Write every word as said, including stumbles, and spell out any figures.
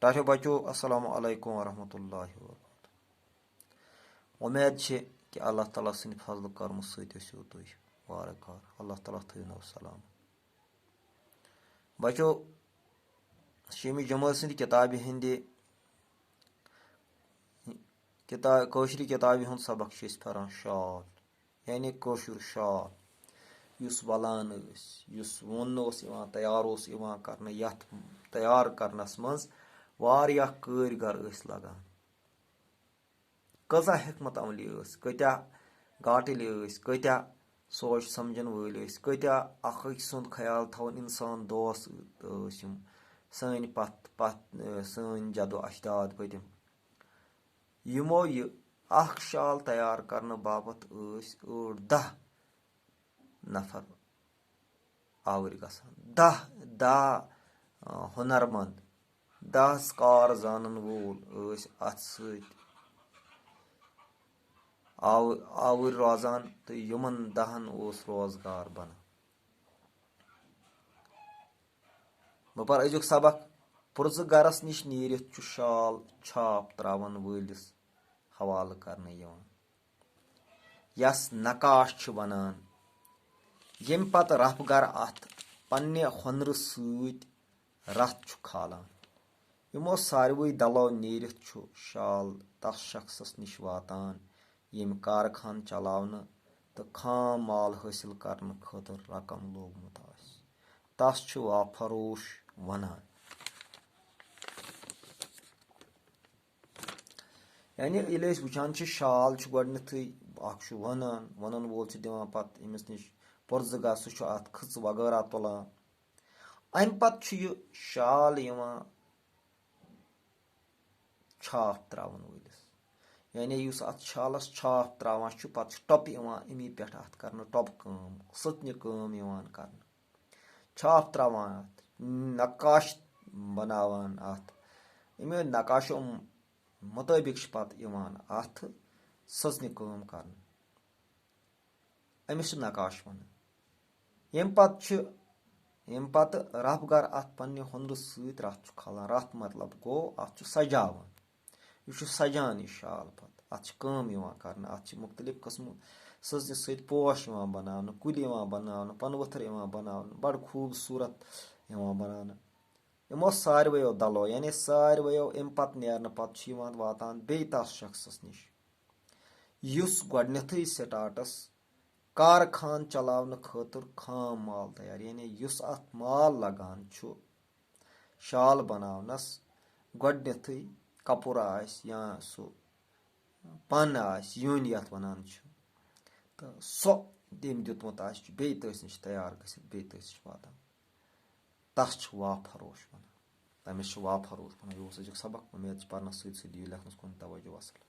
ٹاٹھیو بچو، السلام علیکم ورحمۃ اللہ وبرکاتہ۔ وۄمید چھِ کہِ اللہ تعالیٰ سٕنٛدِ فضلہٕ کرمہٕ سۭتۍ ٲسِو تُہۍ وارٕ کارٕ۔ اللہ تعالیٰ تھٲوِنو سلام۔ بچو، شیمی جمٲعت سٕنٛدِ کِتابہِ ہٕنٛدِ کِتا-، کٲشرِ کِتابہِ ہُنٛد سبق چھِ أسۍ پران، شال، یعنی کٲشُر شال، یُس وَلان ٲسۍ، یُس ووننہٕ اوس یِوان، تیار اوس یِوان کرنہٕ، یَتھ تیار کرنَس منٛز واریاہ کٲرۍ گر ٲسۍ لگان۔ کۭژاہ حکمت عملی ٲس، کۭتیٛاہ گاٹٕلۍ ٲسۍ، کۭتیٛاہ سونٛچ سمجھن وٲلۍ ٲسۍ، کۭتیٛاہ اکھ أکۍ سُنٛد خیال تھاوان اِنسان دوس ٲسۍ یِم سٲنۍ پتھ، پتھ، سٲنۍ جدو اجداد پٔتِم۔ یِمو یہِ اکھ شال تیار کرنہٕ باپتھ ٲسۍ ٲٹھ دَہ نفر آوٕرۍ گژھان۔ دَہ، دَہ، آ، ہُنرمند، دَہ کار زانن وول ٲسۍ اتھ سۭتۍ آو-، آوٕرۍ روزان تہٕ یِمن دَہن اوس روزگار بنان۔ بہٕ پرٕ أزیُک سبق۔ پُرزٕ گرس نِش نیٖرِتھ چھُ شال چھاپ تراون وٲلِس حوالہٕ کرنہٕ یِوان، یس نقاش چھِ ونان، ییٚمہِ پتہٕ رف گر اتھ پننہِ ہۄنرٕ سۭتۍ رتھ چھُ کھالان۔ یِمو ساروٕے دلو نیٖرِتھ چھُ شال تس شخصس نِش واتان، ییٚمۍ کارخانہٕ چلاونہٕ تہٕ خام مال حٲصِل کرنہٕ خٲطرٕ رقم لوگمُت آسہِ۔ تس چھِ واپھروش ونان۔ یعنی ییٚلہِ أسۍ وٕچھان چھِ، شال چھُ گۄڈٕنیتھٕے اکھ چھُ وَنان، وَنَن وول چھُ دِوان پَتہٕ أمِس نِش پُرزٕ گاسہٕ، سُہ چھُ اَتھ کھٕژٕ وغٲرہ تُلان۔ اَمہِ پَتہٕ چھُ یہِ شال یِوان چھاپ ترٛاوَن وٲلِس، یعنی یُس اَتھ شالَس چھاپ ترٛاوان چھُ، پَتہٕ چھُ ٹۄپہٕ یِوان اَمی پٮ۪ٹھ اَتھ کرنہٕ، ٹۄپہٕ کٲم، سٕژنہِ کٲم یِوان کرنہٕ۔ چھاپ ترٛاوان اَتھ، نقاش بناوان اَتھ۔ اَمہِ نقاشو مُطٲبِق چھِ پَتہٕ یِوان اَتھ سٕژنہِ کٲم کرنہٕ۔ أمِس چھِ نقاش وَنان۔ ییٚمہِ پَتہٕ چھِ، ییٚمہِ پَتہٕ رَف گر اَتھ پنٛنہِ ہُنرٕ سۭتۍ رَتھ چھُ کھالان۔ رَتھ مطلب گوٚو، اَتھ چھُ سجاوان۔ یہِ چھُ سجان یہِ شال پَتہٕ۔ اَتھ چھِ کٲم یِوان کرنہٕ۔ اَتھ چھِ مُختٔلِف قٕسمہٕ سٕژنہِ سۭتۍ پوش یِوان بَناونہٕ، کُلۍ یِوان بَناونہٕ، پَنہٕ ؤتھٕر یِوان بَناونہٕ، بَڑٕ خوٗبصوٗرت یِوان بَناونہٕ۔ یِمو سارویو دَلو، یعنی سارویو اَمہِ پَتہٕ نیرنہٕ پَتہٕ چھُ یِوان واتان بیٚیہِ تَس شخصَس نِش، یُس گۄڈٕنیتھٕے سٹارٹس کارخان چلاونہٕ خٲطرٕ خام مال تیار، یعنی یُس اَتھ مال لگان چھُ شال بناونس، گۄڈٕنیتھٕے کپُر آسہِ یا سُہ پن آسہِ، یوٗنۍ یَتھ وَنان چھِ، تہٕ سُہ تٔمۍ دیُتمُت آسہِ، چھُ بیٚیہِ تٔسۍ نِش تیار گٔژھِتھ بیٚیہِ تٔسۍ نِش واتان۔ تَس چھِ واپھروش وَنان، تٔمِس چھِ واپھروش وَنان۔ یہِ اوس أزیُک سبق، اُمید چھِ پَرنَس سۭتۍ سۭتۍ دِیِو لیکھنَس کُن توجہ۔ وَسَلام۔